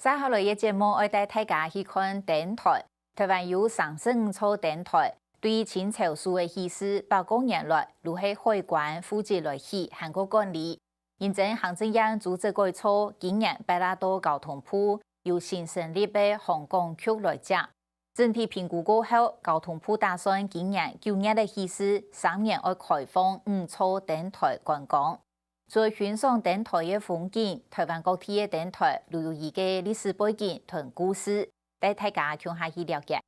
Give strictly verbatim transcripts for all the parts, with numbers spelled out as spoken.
接下來个節目愛帶大家去看燈臺。臺灣有三十五座燈臺，對清朝時个起始，百過年來，都係海關負責來起，還過管理。 認證行政院組織改造，今年撥落到交通部，由新成立个航港局來接。整體評估過後，交通部打算今年九月个起始，三年愛開放五座燈臺觀光。除了欣賞燈臺个風景，臺灣各地个燈臺都有佢个歷史背景同故事，帶大家共下去了解。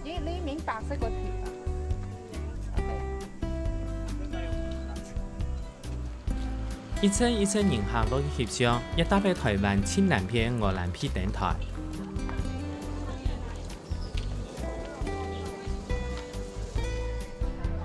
你你明白這個題吧？一陣一陣人客落去翕相，也搭配臺灣盡南片鵝鑾鼻燈臺。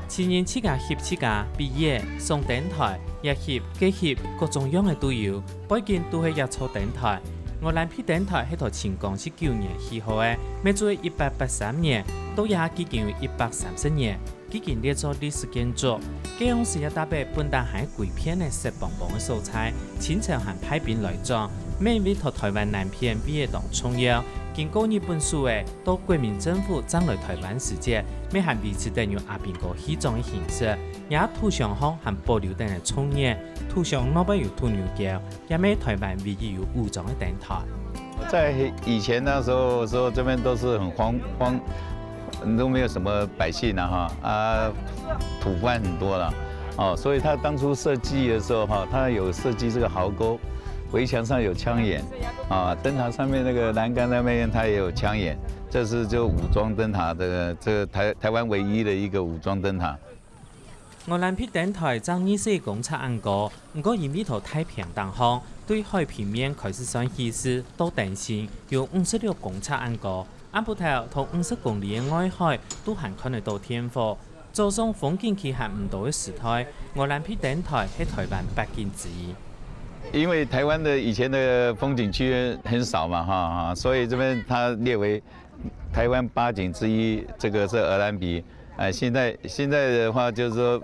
盡人自家翕自家，比耶、上燈臺、 也翕、該翕，各種樣个都有，背景都係這座燈臺。鵝鑾鼻燈臺係在清光十九年起好个，乜就係一八八三年，到這下既經有一百三十年，既經列做歷史建築。該央時也搭配本旦還歸片个雪梆梆个所在，清朝還派兵來掌，乜因為在臺灣南片位仔當重要，經過日本手个，到國民政府正來臺灣時節，乜還維持等有阿兵哥戲莊个形式。 這塗像項還保留等个重眼，塗像外背有土牛噭，也乜臺灣唯一有武裝个燈臺。在以前那時候，說這邊都是很荒荒，都沒有什麼百姓啊哈，啊，土匪很多了，哦，所以他當初設計的時候哈，他有設計這個壕溝，圍牆上有槍眼，啊，燈塔上面那個欄杆那邊它也有槍眼，這是就武裝燈塔的，這個臺臺灣唯一的一個武裝燈塔。 鵝鑾鼻燈臺正二十一公尺恁高，毋過因為在大坪頂項，對海平面開始算起始到燈身有五十六公尺恁高，暗晡頭在五十公里个外海都還看得到電火。早上風景區還毋多个時代，鵝鑾鼻燈臺係臺灣八景之一。因為臺灣的以前的風景區很少嘛，哈，哈，所以這邊它列為臺灣八景之一，這個是鵝鑾鼻。哎，現在現在的話，就是說，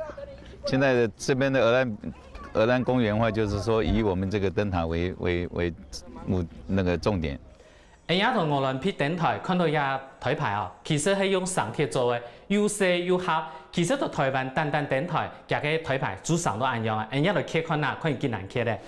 現在的這邊的鵝鑾鵝鑾公園的話，就是說以我們這個燈塔為為為目那個重點。哎呀，在鵝鑾鼻燈臺看到這台牌哦，其實係用生鐵做个，又細又狹。其實在臺灣單單燈臺，佢个台牌就生到恁樣啊！哎呀，來揭看啊，看有幾難揭咧。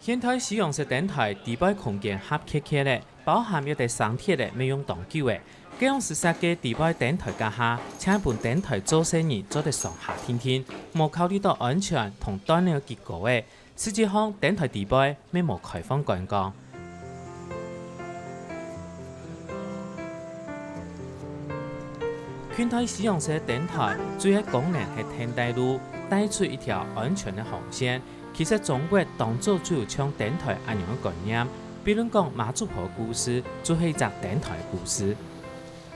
現代西洋式燈臺底背空間狹缺缺仔，包含有兜生鐵仔乜用當久仔。該央時設計底背燈臺架下，淨分燈臺做事人做得上下定定，無考慮到安全同斷流幾高仔。實際上，燈臺底背乜無開放觀光。 近代西洋式个燈臺，主要功能係跈帶路，帶出一條安全个航線。其實中國當早就有像燈臺恁樣个觀念，比論講媽祖婆故事，就係一隻燈臺故事。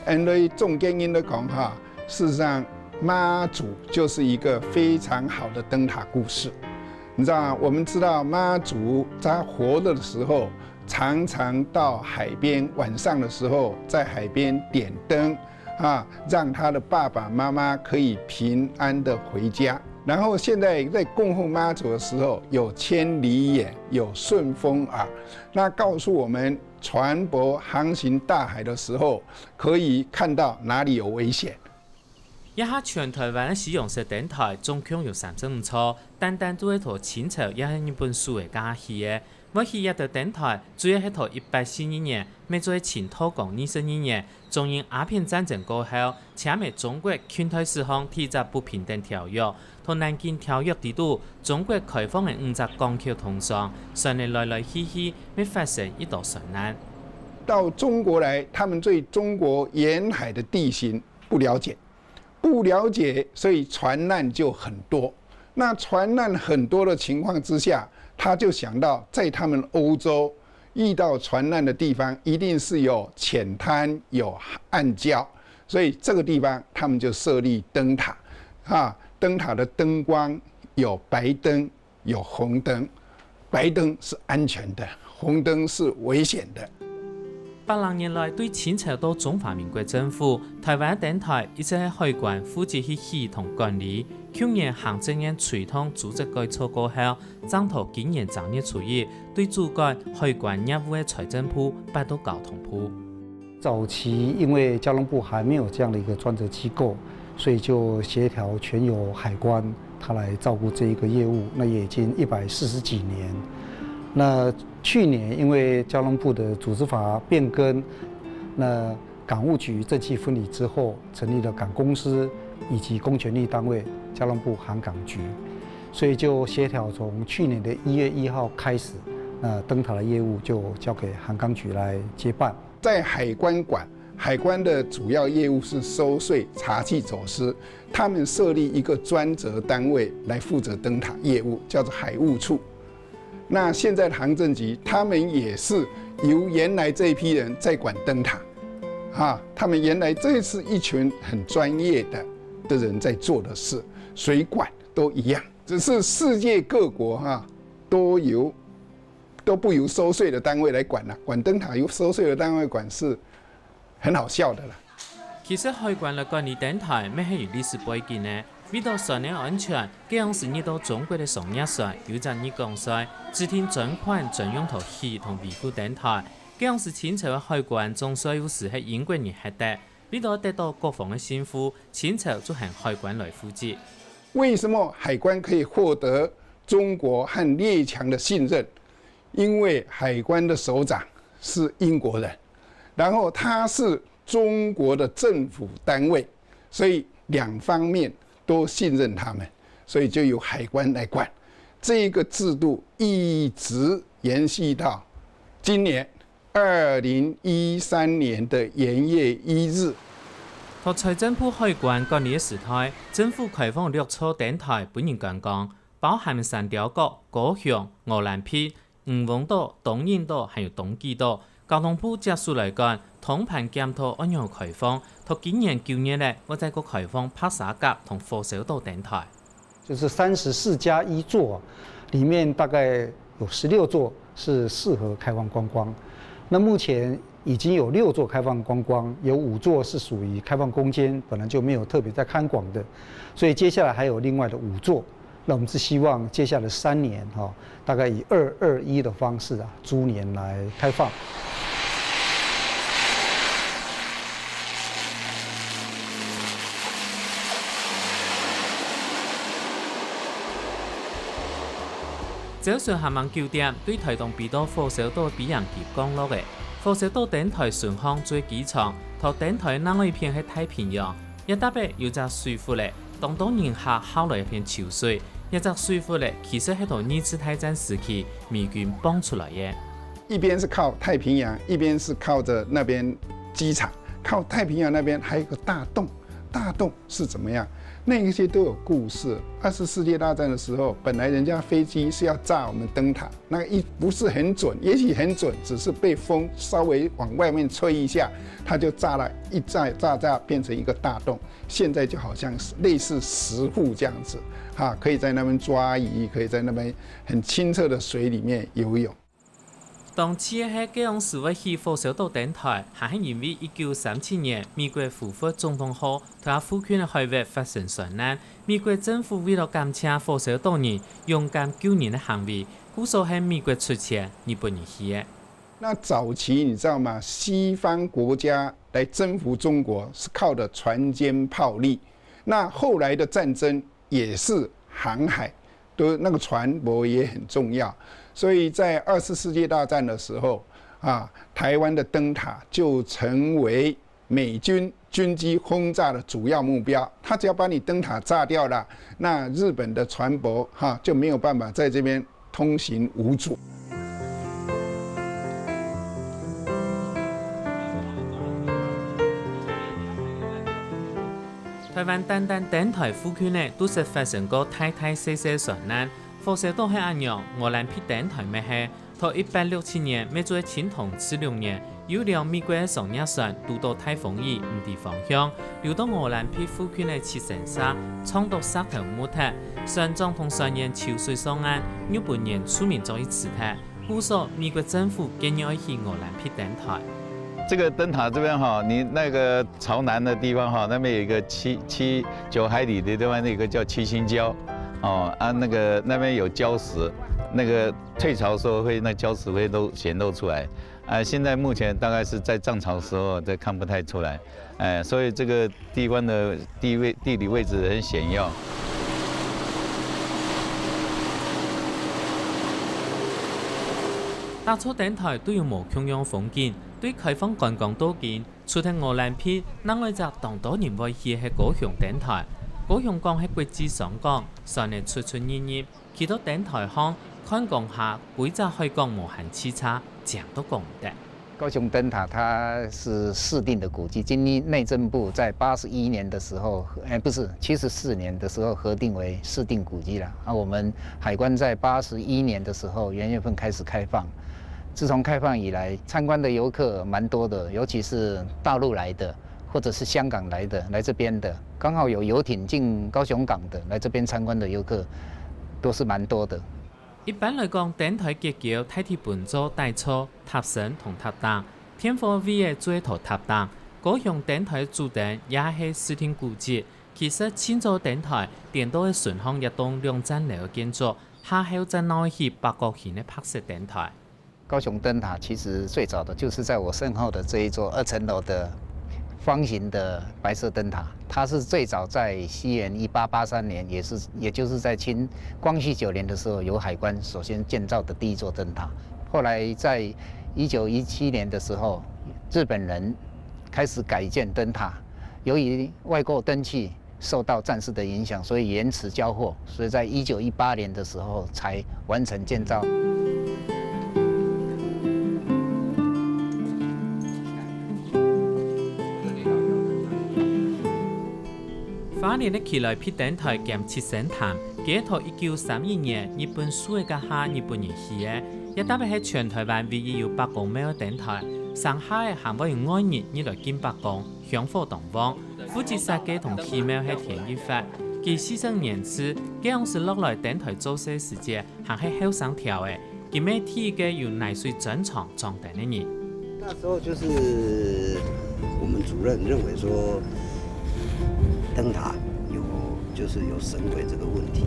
恁樣總結應該講哈，事實上媽祖就是一個非常好的燈塔故事。你知道，我們知道媽祖她活著的時候， 常常到海邊，晚上的時候在海邊點燈，啊，讓他的爸爸媽媽可以平安的回家。然後現在在供奉媽祖的時候，有千里眼，有順風耳，那告訴我們船舶航行大海的時候，可以看到哪裡有危險。 這下全臺灣个西洋式燈臺總共有三十五座，單單都係在清朝也係日本時代起个。會起這兜燈臺，主要係在一八四二年，乜就係清道光二十二年，中日鴉片戰爭過後，簽个中國近代史上第一隻不平等條約。在南京條約底肚，中國開放个五隻港口通商，船仔來來去去，乜發生一多船難。到中國來，他們對中國沿海的地形不了解， 不了解，所以船難就很多。那船難很多的情況之下，他就想到在他們歐洲遇到船難的地方，一定是有淺灘、有暗礁，所以這個地方他們就設立燈塔。啊，燈塔的燈光有白燈、有紅燈，白燈是安全的，紅燈是危險的。百零年來，對清朝到中華民國政府，臺灣燈臺一直係海關負責去起同管理。舊年行政院推動組織改造過後，正到今年正月初一，對主管海關業務个財政部搬到交通部。早期因為交通部還沒有這樣的一個專責機構，所以就協調全由海關它來照顧這一個業務，那也已經一百四十幾年。那去年因為交通部的組織法變更，那港務局政企分離之後，成立了港公司以及公權力單位交通部航港局，所以就協調從去年的一月一號開始，那燈塔的業務就交給航港局來接辦。在海關管，海關的主要業務是收稅、查緝走私，他們設立一個專責單位來負責燈塔業務，叫做海務處。那現在的航政局，他們也是由原來這一批人在管燈塔，啊，他們原來這是一群很專業的的人在做的事，水管都一樣，只是世界各國哈都由都不由收稅的單位來管了，管燈塔由收稅的單位管是很好笑的了。其實海關來管理燈塔，乜係有歷史背景个。為到船个安全，該央時遇到中國个商業船有隻入港稅，制定專款專用來起同維護燈塔。該央時清朝个海關總稅務司係英國人核得，為到得到各方个信服，清朝就喊海關來負責。為什麼海關可以獲得中國和列強的信任？因為海關的首長是英國人，然後他是中國的政府單位，所以兩方面都信任他們，所以就由海關來管。這個制度一直延續到今年二零一三年的元月一日。在財政部海關管理个時代，政府開放六座燈塔分人觀光，包含山雕角、高雄、鵝鑾鼻、 漁翁島、東引島還有東莒島，交通部接手來管，通盤檢討愛仰開放，到今年九月咧，會再過開放白沙角同火燒島燈塔。就是三十四加一座，裡面大概有十六座是適合開放觀光。那目前已經有六座開放觀光，有五座是屬於開放空間，本來就沒有特別在看管的，所以接下來還有另外的五座。 那我們是希望接下來三年，哈，大概以二二一的方式啊，逐年來開放。朝晨還吂九點，對臺東飛到火燒島飛行機降落个，火燒島燈塔順向最機場，到燈塔另外一片係太平洋， 這搭仔有隻水窟仔，當多人客行來這片泅水。這隻水窟仔其實係在二次大戰時期美軍放出來个。一邊是靠太平洋，一邊是靠著那邊機場。靠太平洋那邊還有一個大洞，大洞是怎麼樣？那一些都有故事。二次世界大戰的時候，本來人家飛機是要炸我們燈塔， 那一，不是很準，也許很準，只是被風稍微往外面吹一下，它就炸了一炸，炸炸變成一個大洞。現在就好像是類似石窟這樣子，哈，可以在那邊抓魚，可以在那邊很清澈的水裡面游泳。當時係該央時會起火燒島燈塔，還係因為一九三七年美國胡佛總統號在該附近个海域發生船難，美國政府為了感謝火燒島人勇敢救人个行為， 故所係美國出錢，日本人起个。那早期你知道嗎？西方國家來征服中國是靠的船堅炮利，那後來的戰爭也是航海，都那個船舶也很重要。所以在二次世界大戰的時候，啊，臺灣的燈塔就成為 美軍軍機轟炸的主要目標。他只要把你燈塔炸掉了，那日本的船舶，哈，就沒有辦法在這邊通行無阻。臺灣單單燈塔附近呢，都識發生過大大細細船難。火燒島係恁樣，鵝鑾鼻燈塔乜係， 在一八六七年，乜就係清同治六年，有一隻美國个商業船堵著大風雨，毋知方向，流到鵝鑾鼻附近个七星社，撞著石頭木塔，船長同船員泅水上岸，日本人出面將佢㓾忒。故所，美國政府建議愛起鵝鑾鼻燈塔。这个灯塔这边哈，你那个朝南的地方哈，那边有一个七七九海里的地方，那个叫七星礁，哦啊，那个那边有礁石，那个退潮时候会那礁石会露显露出来，啊，现在目前大概是在涨潮时候，这看不太出来，哎，所以这个地方的地位地理位置很险要。打造灯台都有無共樣風景，對開放觀光到今， 除忒鵝鑾鼻，另外一隻當多人會去係高雄燈台。高雄港係國際商港，船仔出出入入，去到燈台項，看講下歸隻海港無閒直掣，靚到講毋得。高雄燈塔它是市定的古蹟，今年內政部在八十一年的時候，哎，不是，七十四年的时候核定为市定古迹了。啊，我们海关在八十一年的时候元月份开始开放，自从开放以来，参观的游客蛮多的，尤其是大陆来的，或者是香港来的，来这边的，刚好有游艇进高雄港的，来这边参观的游客都是蛮多的。一般來講，燈台結構大體分做底座、塔身同塔頂。電火位仔做一頭塔頂，高雄燈台主燈也係市定古蹟。其實盡早燈台顛倒係脣項一棟兩層樓个建築，下後正鬧起八角形个白色燈台。 高雄燈塔其实最早的就是在我身后的这一座二层楼的方形的白色灯塔，它是最早在西元一八八三年，也是也就是在清光绪九年的时候，由海关首先建造的第一座灯塔。后来在一九一七年的时候，日本人开始改建灯塔，由于外购灯器 受到战事的影响，所以延迟交货，所以在一九一八年的时候才完成建造。花蓮个奇萊埤燈台兼七星潭，該一頭一九三一年日本樹仔該下日本人起个，也特別係全台灣唯一有伯公廟个燈台，上下仔還會有外人入來敬伯公，香火當旺。 負責設計同起廟係田一發，佢四十年次，該央時落來燈台做事時節，還係後生條仔，佢乜係第一個有泥水磚床裝燈个人。那時候就是我們主任認為說，燈塔有就是有神鬼這個問題，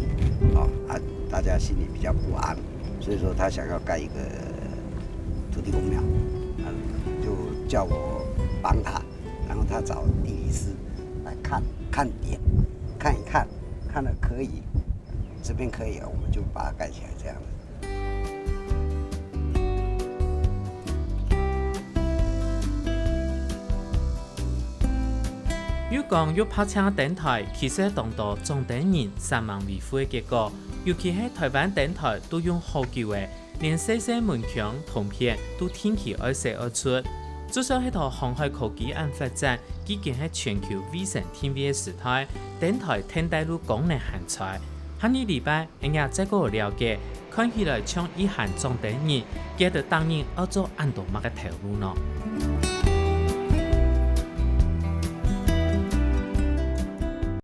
啊啊，大家心裡比較不安，所以說他想要蓋一個土地公廟，啊，就叫我幫他。 然後他找地理師來看看點，看一看，看了可以，這邊可以了，我們就把它蓋起來這樣子。又講又白淨个燈台，其實當多掌燈人煞猛維護个結果，尤其係台灣燈台都用好久个， 連細細門框、銅片都定期愛洗愛捽。就算係到航海科技恁發展，既經係全球衛星定位个時代，燈台跈等路功能還在。下二禮拜，𠊎也再過了解，看起來像一行掌燈人，佢兜逐人愛做恁多麼个頭路呢？